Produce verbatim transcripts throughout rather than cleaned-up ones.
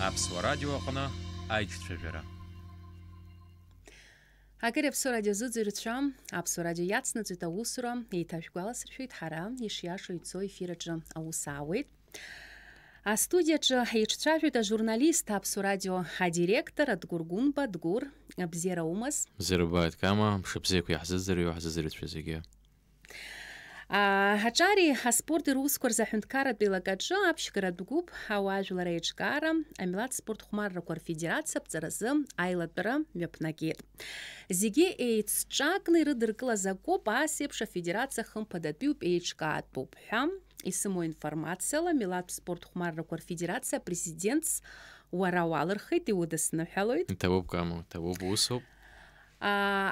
Аԥсуа радио аҟны аиҿцәажәара. Акыр Аԥсуа радио зыӡырҩцәа, Аԥсуа радио иацнаҵоит аусура, еиҭашәгәаласыршәоит ҳара ишиашоу ицо ефир аҿы аус аауеит. Астудиаҿы еиҿцәажәоит ажурналист, Аԥсуа радио адиректор Адгәыр Гәынба. Адгәыр, бзиара умаз? Бзиара бааит, Кама, мшыбзиақәа иаҳзыӡырҩуа, ҳзыӡырҩцәа зегьы. Аҳаҿари аспорти русқәа рзы аҳәынҭқарратә еилакаҿы аԥшьгаратә гәыԥ ауаажәлар аиҿкаара амилаҭ спорт хәмаррақәа рфедерациа аԥҵаразы аилатәара мҩаԥнагеит. Зегьы еицҿакны ирыдыркылаз акоуп, ас еиԥш афедерациа хымԥадатәиуп, еиҿкаатәуп ҳәа исымоу информациала, милаҭ спорт хәмаррақәа рфедерациа апрезидентс уара уалырхит, иудысныҳәалоит. Иҭабуп, Кама, иҭабуп, усоуп.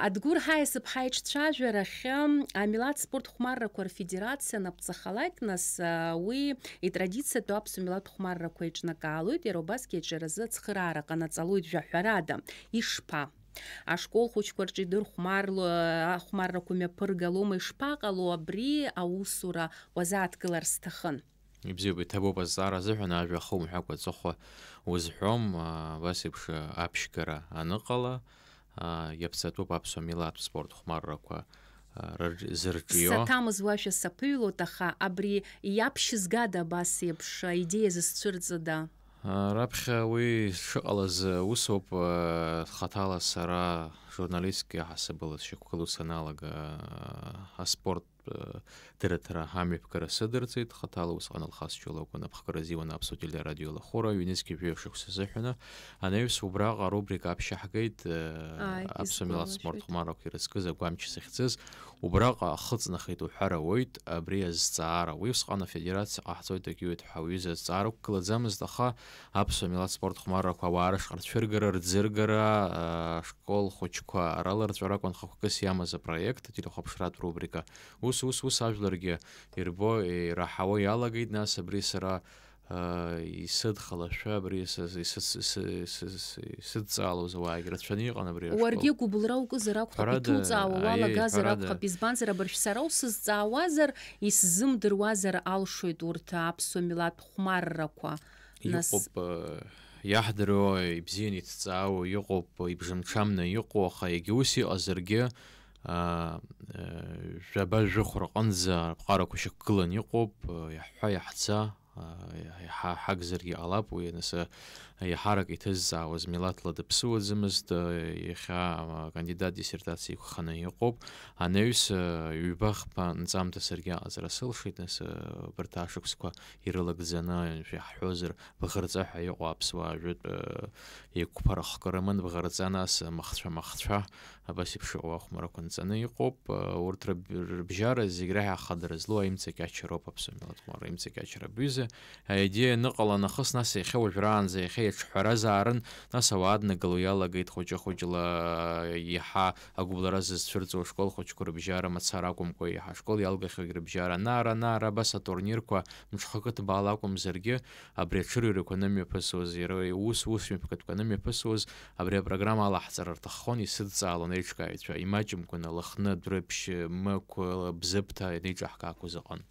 Адгәыр ҳаиасып ҳаиҿцәажәарахьы амилаҭ спорт хәмаррақәа рфедерациа анаԥҵахалак, нас, уи итрадициатәу аԥсуа милаҭ хәмаррақәа еиҿнакаалоит, иара убасгьы аҿиаразы ацхыраара ҟанаҵалоит жәаҳәарада. Ишԥа? Ашкол хәыҷқәа рҿы идырхәмарло, ахәмаррақәа мҩаԥыргалома, ишԥаҟало абри аусура уазааҭгылар сҭахын? Ибзиоуп, иҭабуп азҵаара азыҳәан, ажәа ахы умҳәакәа аҵыхәа узҳәом, а, абас еиԥш, а, аԥшьгара аныҟала, а, иаԥҵатәуп аԥсуа милаҭтә спорт хәмаррақәа, а, рырҿ-, зырҿио. Саҭамыз уашәа саԥыҩлоит, аха абри иаԥшьызгада абас еиԥш аидеиа зызцәырҵыда? А, раԥхьа уи шыҟалаз усоуп, а, хаҭала сара журналистк иаҳасабала сшьақәгылоу саналага, а, аспорт дырраҭара амҩаԥгара сыдырҵеит, хаҭала усҟан Алхас Ҷлоу акәын аԥхгара азиуан аԥсуа телерадио лахәыра, ҩнызқьи жәаҩа шықәса азыҳәаны. Анаҩс убраҟа арубрика аԥшьа ҳгеит, э, Ааи, аԥсуа милаҭ спорт исгәалашәоит. Хәмаррақәа ирызкыз агәамч захьӡыз, убраҟа ахы ҵнахит уҳәар ауеит, абри азҵаара. Уи усҟан афедерациа ҟаҳҵоит, агьиуеит ҳәа уҩыза азҵаара ықәгылаӡамызт, аха аԥсуа милаҭ спорт хәмаррақәа ауаа рышҟа рцәыргара, рӡыргара, э, школ хәыҷқәа раларҵәара акәын хықәкыс иамаз апроект, ателехәаԥшратә рубрика. Ус, ус, ус ажәларгьы ирбо, ираҳауа иалагеит, нас абри сара, а, исыдхалашәа, абри сы-, сы-, сы-, сы-, сы-, сы-, исыдҵаалоз ауаагьы рацәаны иҟан абри ашкол. Уаргьы гәыбылра укызар акәхап, Ҳәарада, иҭуҵаауа аиеи, уалагазар ҳәарада. Акәхап, избанзар, абыржә сара усызҵаауазар, исзымдыруазар алшоит урҭ аԥсуа милаҭ хәмаррақәа. Нас Иҟоуп, э, иаҳдыруа, ибзианы иҭҵаауа иҟоуп, ибжамҽамны иҟоу, аха егьа ус иҟазаргьы, аа, э, жәаба-жәохә рҟынӡа аԥҟарақәа шьақәгыланы иҟоуп, э, иаҳҳәа-иаҳӡа, э, иаҳа ҳагзаргьы ҟалап уи, нас, э, иаҳарак иҭызҵаауаз милаҭла дыԥсыуаӡамызт, э, иахьа, э, акандидат диссертациа иқәханы иҟоуп. Анаҩс, э, ҩба-хԥа нҵамҭа саргьы аҟаҵара сылшеит, нас, э, убарҭ ашықәсқәа ирылагӡаны, иаҳҳәозар, Баӷырҵа ҳәа иҟоу аԥсуаа жәытә, э, еиқәԥара хкы рыман, Баӷырҵа, нас, э, Махцәа, Махцәа, абас еиԥш иҟоу ахәмарақәа нҵаны иҟоуп. Э, урҭ рыб-, рыбжьара зегь реиҳа ахадара злоу аимҵакьачара ауп, аԥсуа милаҭ хәмарра аимҵакьачара абҩыза. Аидеиа аныҟала нахыс, нас иахьа уажәраанӡа иахьа иаҿҳәаразаарын, нас ауаа аднагыло иалагеит хәыҷы-хәыҷла, э, иаҳа агәыбылра зызцәырҵуа ашкол хәыҷқәа рыбжьара мацара акәымкәа, иаҳа ашкол иалгахьоугь рыбжьара, ана-ара, ана-ара, абас атурнирқәа мҽхакы ҭбаала акәымзаргьы, абри аҽырҩрақәа анымҩаԥысуаз, иара ус-ус мҩаԥгатәқәа анымҩаԥысуаз, абри апрограмма алаҳҵара рҭаххон, исыдҵаалон аиҿкааҩцәа, имаҷымкәаны Лыхны, Дәрыԥшь, Мықә, Бзыԥҭа ианеиҿаҳкаақәоз аҟын.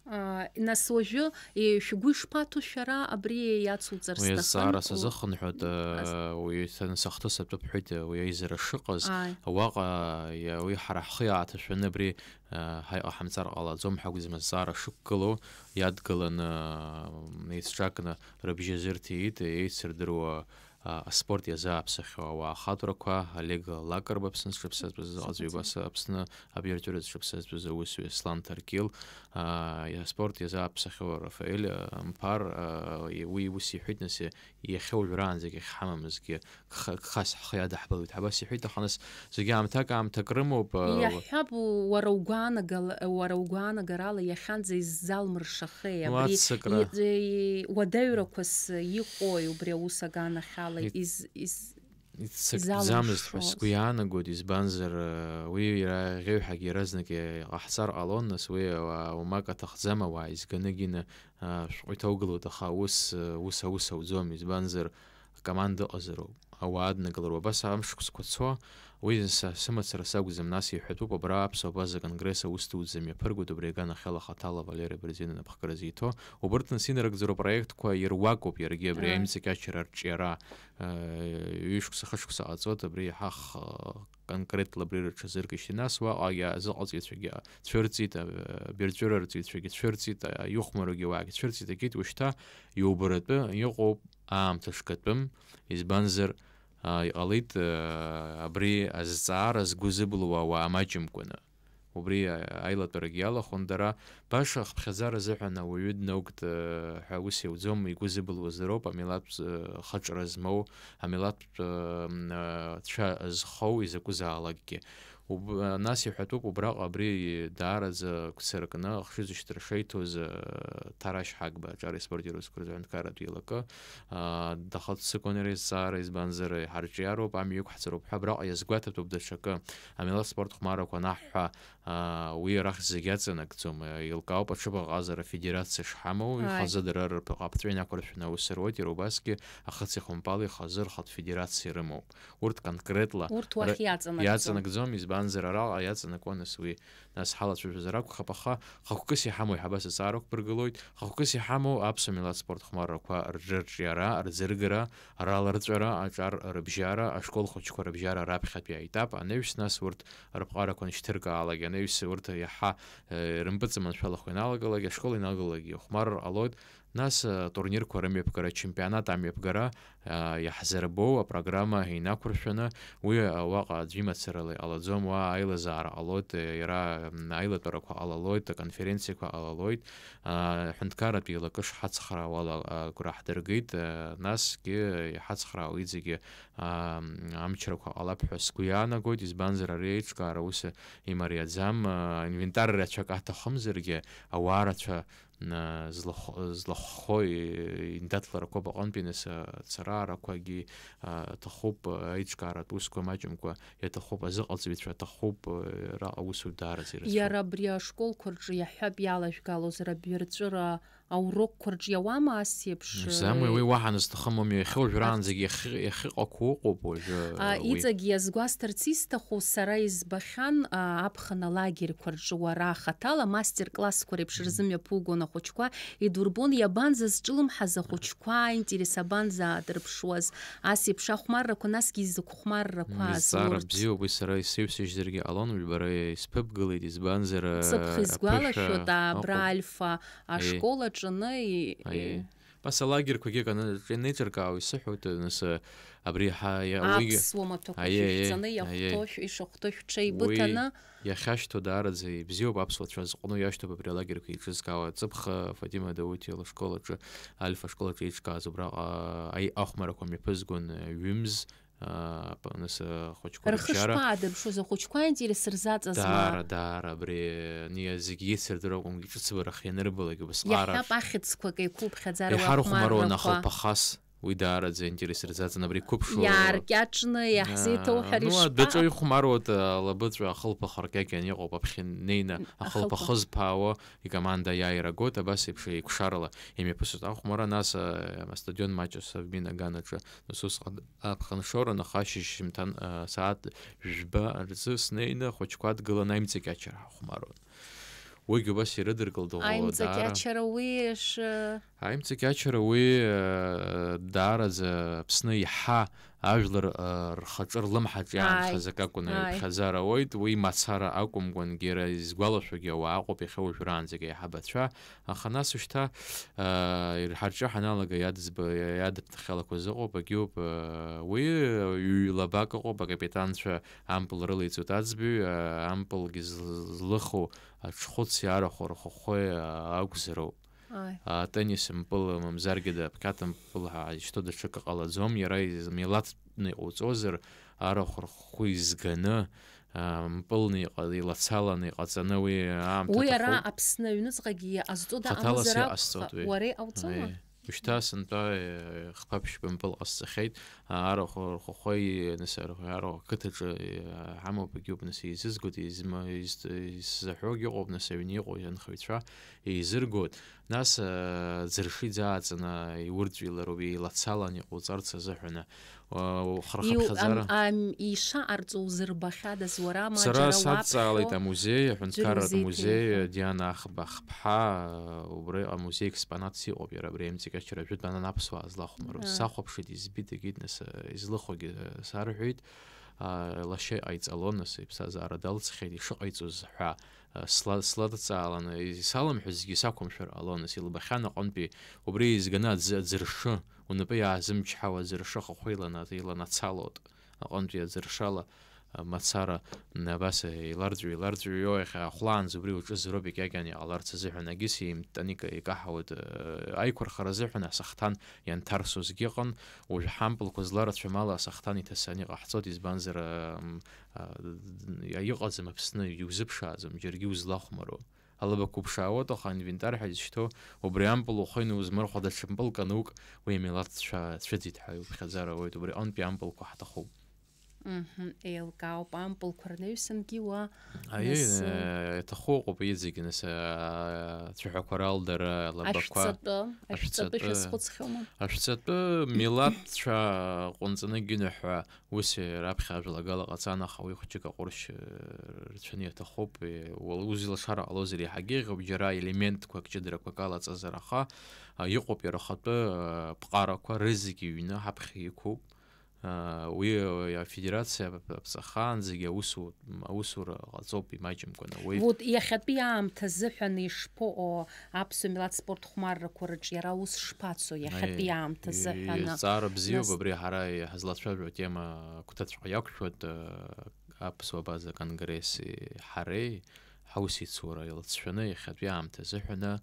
А, нас уажәы, е, шәгәы ишԥаҭәу шәара абри иацуҵар Уи сҭахын? Азҵаара сазыхынҳәуеит, Ас- э, уи ҭан-, сахҭысыртәы бҳәеит, э, уи аизара шыҟаз. Ааи. Уаҟа, иа-, уи ҳара ҳхы иааҭашәаны абри, э, ҳаиҟаҳамҵар ҟалаӡом ҳәа акәӡам азҵаара шықәгылоу, иадгыланы, э, еицҿакны рыбжьы азырҭеит, еицырдыруа, а, аспорт иазааԥсахьоу ауаа ахатәрақәа, Олег Лакрба Аԥсны зҽаԥсазтәыз аӡәы, Аԥсны абиаҿыраз зҽаԥсазтәыз аусзуҩы Аслан Ҭаркьыл, а, аспорт иазааԥсахьоу Рафаель, а, Мԥар, а, уи ус иҳәеит, нас, иахьа уажәраанӡагь ахьҳамамызгьы гха-, гхас ҳхы иадаҳбалоит ҳәа абас иҳәеит, аха нас зегьы аамҭак, аамҭак рымоуп, а, Иаҳҳәап, уара угәаанагала-, уара угәаанагарала иахьанӡа иззалмыршахеи абри Уаццакра. и-, и-, уадаҩрақәас иҟои убри аус аганахьала Ит-, из-, из-, Иццакӡамызт ҳәа изалымшоз. Сгәы иаанагоит, избанзар, уи иара ӷьеҩҳагьы иаразнак иҟаҳҵар ҟалон, нас уи ауа-, уамак аҭахӡам, ауаа изганы гьины, а, шәҟәы иҭоугылоит, аха ус, ус аус ауӡом, избанзар, акоманда ыҟазароуп. ауаа аднакылароуп. Абас амшқәсқәа цо, уи са сымацара сакәӡам, нас иҳәатәуп, абра аԥсуа база конгресс аус дуӡӡа мҩаԥыргоит, убри аганахьала хаҭала Валери Абырзина напхгара зиҭо. Убырҭ нас инарыгӡароу апроектқәа ируакуп иаргьы абри Ааи. аимҵакьачара арҿиара, э, ҩышықәса, хышықәса ҟаҵоит, абри иаҳа х-, конкретла абри рыҽазыркышьҭи. Нас уаҟа иа-, азыҟаҵаҩцәагьы цәырҵит, а-, абирҵәыра арҵаҩцәагьы цәырҵит, а-, ихәмаругьы уаагьы цәырҵит, егьит, ушьҭа иубаратәы иҟоуп аамҭа шгатәым, избанзар, а, иҟалеит, а, абри азҵаара згәы зыблуа ауаа маҷымкәаны. Убри, а, аилатәарагьы иалахәын дара, баша ахыԥхьаӡара азыҳәан ауаҩы днаугт, а, ҳәа ус иауӡом, игәы зыблуазароуп, амилаҭтә, а, хаҿра змоу, амилаҭтә, а, м, а, цәа зхоу изакәызаалакгьы. Уб-, а, нас иҳәатәуп, убраҟа абри даараӡа гәцаракны ахшыҩзышьҭра шеиҭоз, а, Ҭарашь Ҳагба, аҿар испортир аусқәа рзы аҳәынҭқарратә еилакы, а, дахатә сыкәанара изҵаара, избанзар, иҳарҿиароуп, амҩа иқәҳҵароуп ҳәа абраҟа иазгәаҭатәуп даҽакы. Амилаҭ спорт хәмаррақәа анаҳҳәа, а, уи арахь зегь аҵанакӡом. Еилкаауп аҽыбӷаҟазара афедерациа шҳамоу, Ааи. ихазы дара рԥ-, аԥҵәа инақәыршәаны аус руеит, иара убасгьы ахыци ахәымпали ихазы рхатә федерациа рымоуп. Урҭ конкретла Урҭ уахь р-, иаҵанакӡом. иаҵанакӡом, избанзар, араҟа иаҵанакуа нас уи, нас ҳалацәажәозар акәхап, аха хықәкыс иҳамоу, иаҳабас аҵаара ықәбыргылоит, хықәкыс иҳамоу аԥсуа милаҭ спорт хәмаррақәа рырҿиара, рӡыргара, раларҵәара, аҿар рыбжьара, ашкол хәыҷқәа рыбжьара раԥхьатәи аетап анаҩс, нас урҭ рыԥҟарақәа нышьҭыркаалак, анаҩс урҭ иаҳа, э, рымпыҵаманшәалахо ианалагалак, ашкол ианалагалак ихәмарыр ҟалоит, нас, э, турнирқәа рымҩаԥгара, ачемпионат амҩаԥгара, а, иаҳзырбоу апрограмма инақәыршәаны, уи, а, уаҟа аӡә имацарала иҟалаӡом, уа аилазаара ҟалоит, а, иара, м, аилатәарақәа ҟалалоит, аконференциақәа ҟалалоит, а, ҳәынҭқарратә еилакы шҳацхраауа ала, а, агәра ҳдыргеит, а, насгьы иҳацхраауеит зегьы, а, м, амчрақәа ҟалап ҳәа сгәы иаанагоит, избанзар ари аиҿкаара ус имариаӡам, а, инвентар рацәак аҭахымзаргьы, ауаа рацәа на-, злахә-, злахәхо, э, индаҭларақәа баҟантәи нас, а, ацараарақәагьы, а, аҭахуп, а, аиҿкааратә усқәа маҷымкәа иаҭахуп, азыҟаҵаҩцәа аҭахуп, а, раҟа усура даараӡа ирацәоуп. Иара абри ашколқәа рҿы иаҳҳәап, иалажәгалозар абирҵәыра аурокқәа рҿы иауама ас еиԥш, Изамуи, э, уи уаҳа назҭахым ауми, иахьа уажәраанӡагьы иахьы-, иахьыҟақәоу ыҟоуп уажәы, А, уи. Иҵегь иазгәасҭарц исҭаху, сара избахьан, а, аԥхын алагерьқәа рҿы уара хаҭала мастер-классқәа реиԥш Мгм. рзымҩаԥугон ахәыҷқәа, идурбон иабанӡазҿлымҳаз ахәыҷқәа, аинтерес абанӡаадырԥшуаз, ас еиԥш ахәмаррақәа, насгьы изакә хәмаррақәа М, изҵаара азурц. бзиоуп, уи сара исеиҩсыжьзаргьы ҟалон, уи бара исԥыбгалеит, избанзар, Ҵыԥх а, изгәалашәоит, аԥышәа абра аҟоуп. Альфа Аиеи. ашкол аҿы аны и-, Аиеи. и-, Бас алагерқәагьы каны-, ианеиҿыркаау исыҳәоит, нас, а, абри ҳа-, иа-, уигьы Аԥсуа маҭәақәа Аиеи, шәышәҵаны аиеи, иахәҭоу аиеи. шә-, ишахәҭоу шәҽеибыҭаны. Уи иахьашьҭоу даараӡа ибзиоуп, аԥсуа цәа зҟәну иашьҭоуп абри алагерқәа еиҿызкаауа. Ҵыԥх Фатима Даутиа лышкол аҿы, Альфа ашкол аҿы еиҿкааз убраҟа аи-, ахәмарақәа мҩаԥызгон, а, ҩымз, а, п-, нас, а, ахәыҷқәа Рхы рыбжьара. шԥаадырԥшуаз, ахәыҷқәа аинтерес рзаҵазма? Даара, даара, абри, ани, зегьы еицырдыруа акәымкәа, ҿыцбарах ианырбалак, убасҟак Иаҳҳәап, ахьӡқәак еиқәыԥхьаӡара Иҳархәмаруан уахәмаррақәа. ахылԥа хас, уи даараӡа аинтерес рзаҵан, абри иқәыԥшу. Иааркьаҿны иаҳзеиҭоуҳәар Аа, ну, ишԥа-, адәаҿы ихәмаруа, а, лабыҵәа ахылԥа харкьакьан иҟоуп, аԥхьа инеины, ахылԥа Ахылԥа. хызԥаауа, икоманда иааира агоит, абас еиԥш еиқәшарала имҩаԥысуеит ахәмарра, нас, а, астадион маҷ Совмин аганаҿы, нас усҟан аԥхын шоура, аха ашьыжь шьыжьымҭан, а, сааҭ жәба рзы снеины ахәыҷқәа адгыланы аимҵакьачара ҳахәмаруан. Уигь убас ирыдыркылт, даара. Аимҵакьачара уи ш- Аимҵакьачара уи, а, даараӡа Аԥсны иаҳа ажәлар, а, рхаҿы рлымҳаҿ Ааи. иаанхаз акы акәын, Ааи. иԥхьаӡара ауеит, уи мацара акәымкәангьы, иара изгәалашәогьы ауаа ыҟоуп иахьа уажәраанӡагьы аиҳабацәа, аха нас ушьҭа, а, ҳарҿы ҳаналага иадызба-, иадыԥхьалақәаз ыҟоуп, агьоуп, а, уи ҩ-лабак ыҟоуп, акапитанцәа ампыл рылеиҵоит аӡбаҩ, а, ампылгьы зл-, злыху аҽхәыци арахә рхахәы, а, акәзароуп. Ааи. А, теннис мпыл, мамзаргьы даԥхьаҭа мпыл ҳәа изышьҭоу даҽакы ҟалаӡом, иара из-, милаҭтәны иҟауҵозар, арахә рхахәы изганы, а, мпылны иҟа-, илацаланы иҟаҵаны уи аамҭа Уи ара аҭахуп. Аԥсны аҩныҵҟагьы иҟазҵода Хаҭала амзар сыҟасҵоит акәхап, уи. уара иҟауҵома? Аиеи. Ушьҭа сынтәа, э, хԥа-ԥшьба мпыл ҟасҵахьеит, а, арахә рхахәы, нас, арахә, арахә ақыҭаҿы, э, ҳамоуп, егьоуп, нас, еизызгоит, изма-, из-, исзаҳәогьы ыҟоуп, нас, аҩны иҟоу анхаҩцәа еизыргоит. Нас, э, ӡыршы иӡааҵаны иурҵәилароуп, еилацалан иҟауҵарц азыҳәаны. Храхаԥхьаӡара. Ишаҟарҵо узырбахьадаз уара, ма сара џьара садҵаалеит уаԥхьо, амузеи, аҳәынҭқарратә узеиҭеиҳәо. Музеи, Диана Ахба-, Ахԥҳа, убри амузеи експонатс иҟоуп, иара абри аимҵакьачара ажәытә анан аԥсуаа злахәмаруаз. Аа. Сахәаԥшит, избит, егьит, нас, излыхәогьы сарҳәеит. Лашьа иҟаиҵалон, нас иԥсҭазаара далҵхьеит, ишыҟаиҵоз ҳәа, сла-, сладҵааланы, исалымҳәоз зегьы сақәымшәар ҟалон, нас илбахьан аҟынтәи убри еизганы аӡы-, аӡыршы, унапы иаазымчҳауа аӡыршы ахахәы илана-, иланацалот аҟынтәи аӡыршала, а, мацара, м, абас еиларҵәо-еиларҵәо, иахьа ахәлаанӡа убри уҿызароуп, икьакьан иҟаларц азыҳәан, агьыс еимттан ика-, икаҳауеит, э, аиқәырхара азыҳәан асахҭан ианҭарсуазгьы ыҟан, уажә ҳампылқәа зларацәам ала асахҭан иҭасаны иҟаҳҵоит, избанзар, м, а, иҟаӡам Аԥсны, иузыԥшааӡом, џьаргьы узлахәмаруа. Алаба қәыԥшаауеит, аха аинвентар ҳәа изышьҭоу, убри ампыл ухы ианузмырхәа, даҽа мпылк анук, уи амилаҭ цәа-, цәыӡит ҳәа иуԥхьаӡара ауеит, убри аҟынтәи ампылқәа ҳҭахуп. Мгм, еилкаауп, ампылқәа рнаҩсангьы уа, аиеи, нас, э, иаҭаху ыҟоуп иҵегь, нас, э, ацәаҳәақәа ралдара, алабақәа. Ашәҵатәы, ашәҵатәы, ашәҵатәы шәазхәыцхьоума? Ашәҵатәы милаҭ цәа ҟәынҵаны гьыны ҳәа Ус раԥхьа ажәлагала ҟаҵан, аха уи хәҷык аҟәыршь, э, рцәаны иаҭахуп, э, уа-, узеилашара ҟалозар еиҳагьы еиӷьуп, џьара елементқәак, ҷыдарақәак алаҵазар, аха, а, иҟоуп иара ахатәы, э, ԥҟарақәа, рызегьы ҩны ҳаԥхьа иқәуп. А, уи, э, афедерациа ап-, аԥҵахаанӡагьы аусу-, аусура ҟаҵоуп имаҷымкәаны. Уи Вот иахьатәи аамҭа азыҳәан ишԥаҟоу аԥсуа милаҭ спорт хәмаррақәа рҿиара аус шԥацо иахьатәи Аиеи, аамҭа и-, азыҳәан? Зҵаара бзиоуп. Нас абри ҳара иҳазлацәажәо атема агәҭаҵәҟьа иақәшәоит, э, аԥсуа база конгресси ҳареи ҳаусеицура еилацәажәаны иахьатәи аамҭа азыҳәаны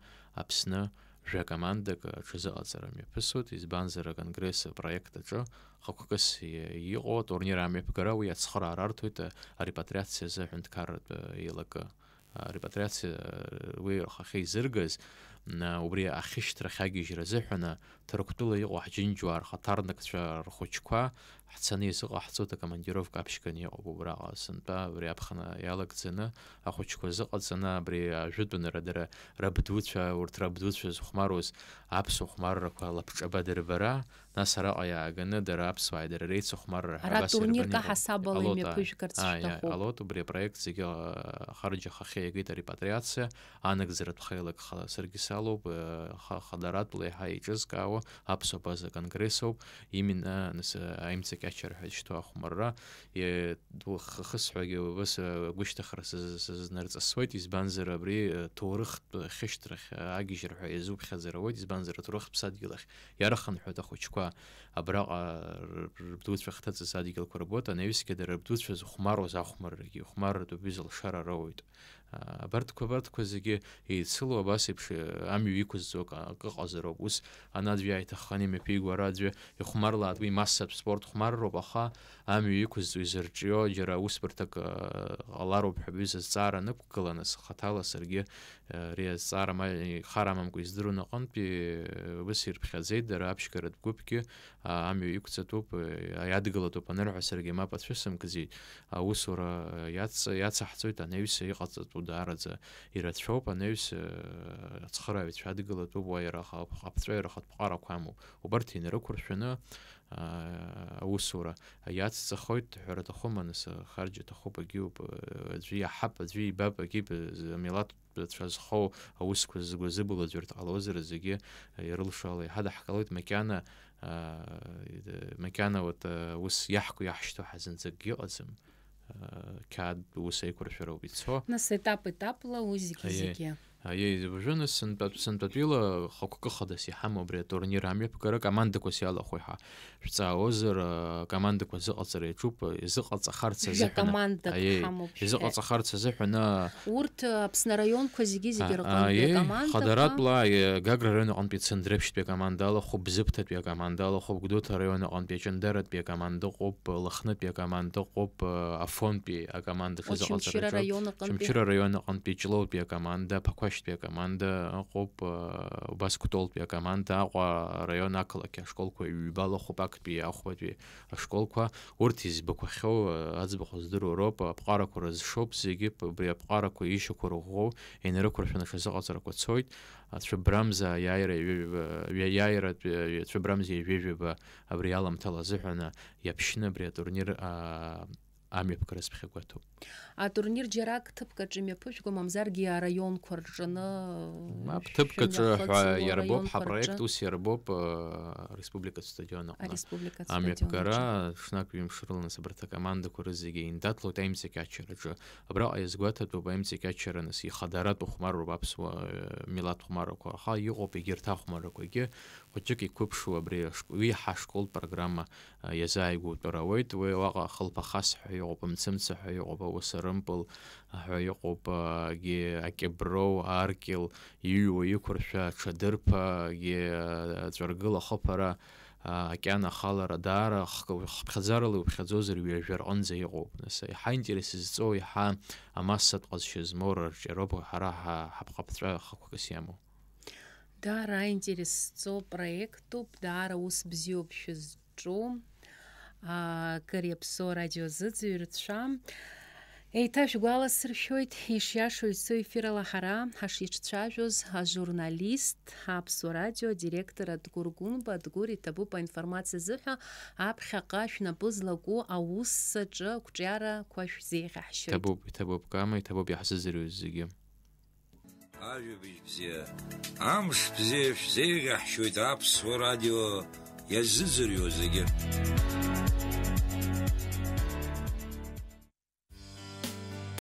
Аԥсны жәа-командак аҽазыҟаҵара мҩаԥысуеит, избанзар, аконгресс апроект аҿы хықәкыс и-, иҟоу атурнир амҩаԥгара уи ацхыраара арҭоит, а, арепатриациа азы аҳәынҭқарратә, а, еилакы. А, репатриациа, а, уи рхахьы изыргаз, м, а, убри ахьышьҭрахь агьежьра азыҳәан, а, Ҭырқәтәыла иҟоу ҳџьынџьуаа рхаҭарнакцәа рхәыҷқәа ҳцаны изыҟаҳҵоит, акомандировка аԥшьганы иҟоуп убраҟа. Сынтәа абри аԥхын иалагӡаны ахәыҷқәа азыҟаҵаны абри ажәытәанара дара рабдуцәа, урҭ рабдуцәа зыхәмаруаз аԥсуа хәмаррақәа лабҿаба дырбара, нас араҟа иааганы дара аԥсуааи дара реицыхәмарра ҳәа Ара абас турнирк ирбаны иҟоуп. Аҳасабала Алота. Имҩаԥыжәгарц Ааи, ааи, шәҭахуп. Алота, убри апроект зегьы, а, ахарџь ахахьы иагеит арепатриациа, анагӡаратә хеилак ха-, саргьы салоуп, э, ха-, хадаратәла еиҳа еиҿызкаауа аԥсуа база конгресс ауп, именно, нас, э, аимҵакьачара ҳәа изышьҭоу ахәмарра, е, ду-, х-, хысҳәагьы убас, э, агәышьҭыхра сыз-, сызнарҵысуеит, избанзар абри, э, ҭоурыхтә хьышьҭрахь, э, агьежьра ҳәа иазуԥхьаӡар ауеит, избанзар аҭоурыхтә ԥсадгьыл ахь иархынҳәуеит ахәыҷқәа, абраҟа р-, р-, рыбдуцәа ахҭыҵыз адгьылқәа рбоит, анаҩсгьы дара рыбдуцәа зыхәмаруаз ахәмаррагьы, ихәмарратә убри залшара роуеит. А, абарҭқәа, абарҭқәа зегьы еицыло абас еиԥш, э, амҩа иқәызҵо акы, акы ыҟазароуп. Ус ана аӡәы иааиҭахханы имҩаԥиго, ара аӡәы ихәмарлаат, уи массатә спорт хәмарроуп, аха амҩа иқәызҵо изырҿио џьара усбарҭак, э, ҟалароуп ҳәа бҩыза зҵаара анықәгыла, нас хаҭала саргьы, э, ари азҵаара ма ихар амамкәа издыруан аҟынтәи, э, ус ирԥхьаӡеит дара аԥшьгаратә гәыԥгьы, а, амҩа иқәҵатәуп, э, иадгылатәуп анырҳәа, саргьы мап ацәысымкӡеит. Аусура, э, иац-, иацаҳҵоит, анаҩс иҟаҵатәу даараӡа ирацәоуп, анаҩс, э, ацхырааҩцәа адгылатәуп, уа иара аха-, аԥҵәа иара ахатә ԥҟарақәа амоуп. Убарҭ инарықәыршәаны, а, аусура иацҵахоит ҳәара аҭахума, нас, э, харџь аҭахуп, агьиуп, э, аӡәы иаҳап, аӡәы ибап, агьип, э, з-, амилаҭ цәа зхоу аусқәа згәы зыбылуа аӡәыр дҟалозар, зегьы ирылшо ала иҳадаҳкылоит, макьана, аа, макьана, вот, э, ус иаҳку иаҳшьҭоу ҳазынӡакгьы ыҟаӡам. Э, қьаад ус еиқәыршәароуп ицо. Нас етап-етапла уи зегьы, Аиеи. Зегьы. Аиеи, уажәы нас сынтәатә-, сынтәатәила хықәкы хадас иҳамоу абри атурнир амҩаԥгара командақәас иалахәу иҳа-, шәҵаауазар, а, командақәа зыҟаҵара иаҿуп, изыҟаҵахарц Жәа азыҳәан, командак аиеи, ҳамоуп шәҳәеит. Изыҟаҵахарц азыҳәан, а, Урҭ, а, Аԥсны араионқәа зегьы, зегьы А, рҟынтәи аиеи, акомандақәа. Хадаратәла, аи, Гагра араион аҟынтәи Цандрыԥшьтәи акоманда алахәуп, Бзыԥҭатәи акоманда алахәуп, Гәдоуҭа араион аҟынтәи Аҷандарратәи акоманда ыҟоуп, Лыхнытәи акоманда ыҟоуп, а, Афонтәи акоманда Очамчыра шазыҟаҵараҿы, араион аҟынтәи. Очамчыра араион аҟынтәи Ҷлоутәи акоманда, Аԥақәа Ԥшьтәи акоманда ыҟоуп, э, убас Кәтолтәи акоманда, Аҟәа араион ақалақь ашколқәа ҩба лахәуп, актәи ахәбатәи ашколқәа. Урҭ избақәахьоу, э, аӡбахә здыруа роуп, аԥҟарақәа рызшоуп зегьы, п-, убри аԥҟарақәа ишьақәырӷәӷәоу инарықәыршәаны аҽазыҟаҵарақәа цоит. Ацәыббрамза аиааира ҩ-, ҩ-, аиааиратәи, ацәыббрамза ҩажәижәаба абри аламҭала азыҳәан иаԥшьны абри атурнир, а, амҩаԥгара сԥхьагәаҭоуп. Атурнир џьарак ҭыԥк аҿы имҩаԥыжәго, мамзаргьы араионқәа рҿы, Мап, ҭыԥк аҿы ҳәа шәымҩахыҵуа, иарбоуп, араионқәа ҳапроект рҿы. Ус иарбоуп, э, республикатә стадион аҟны. Ареспубликатә стадион Амҩаԥгара, аҿы. Ҽнак ҩымш рылан абарҭ акомандақәа рызегьы индаҭлоит аимҵакьачараҿы. Абраҟа иазгәаҭатәуп аимҵакьачара, нас, ихадаратә хәмаруп аԥсуа, э, милаҭ хәмарақәа. Аха иҟоуп егьырҭ ахәмарақәагьы. Хәыҷык иқәыԥшу абри ашк-, уи ҳашколтә программа, а, иазааигәоуп, ауеит. Уи уаҟа Хылԥа Хас ҳәа иҟоуп, Мцымца ҳәа иҟоуп, Ауаса Рымпыл ҳәа иҟоуп, а, гьы Акьыброу, Аркьыл, иҩуа иқәыршәа, Ҽадырԥа, гьы, а, Ҵәыргыла Хыԥара, а, Акьана Халара, даара хк-, хԥхьаӡарала иуԥхьаӡозар ҩажәа рҟынӡа иҟоуп. Нас, иаҳа интерес зҵоу, иаҳа амассатә ҟазшьа змоу рырҿиароуп ҳара ҳа-, ҳаԥҟаԥҵәа хықәкыс иамоу. Даара аинтерес зҵоу проектуп, даара ус бзиоуп шәызҿу, аа, кыр иаԥсоу радиозыӡырҩцәа. Еиҭа шәгәаласыршәоит, ишиашоу ицо ефирала ҳара ҳашиҿцәажәоз ажурналист, Аԥсуа радио адиректор Адгәыр Гәынба. Адгәыр, иҭабуп аинформациа азыҳәа, аԥхьаҟа шәнапы злаку аус аҿы ақәҿиарақәа шәзеиӷьаҳшьоит. Иҭабуп, иҭабуп, Кама, иҭабуп иаҳзыӡырҩыз зегьы. Ажәабжь бзиа, амш бзиа шәзеиӷьаҳшьоит Аԥсуа радио иазыӡырҩуа зегьы.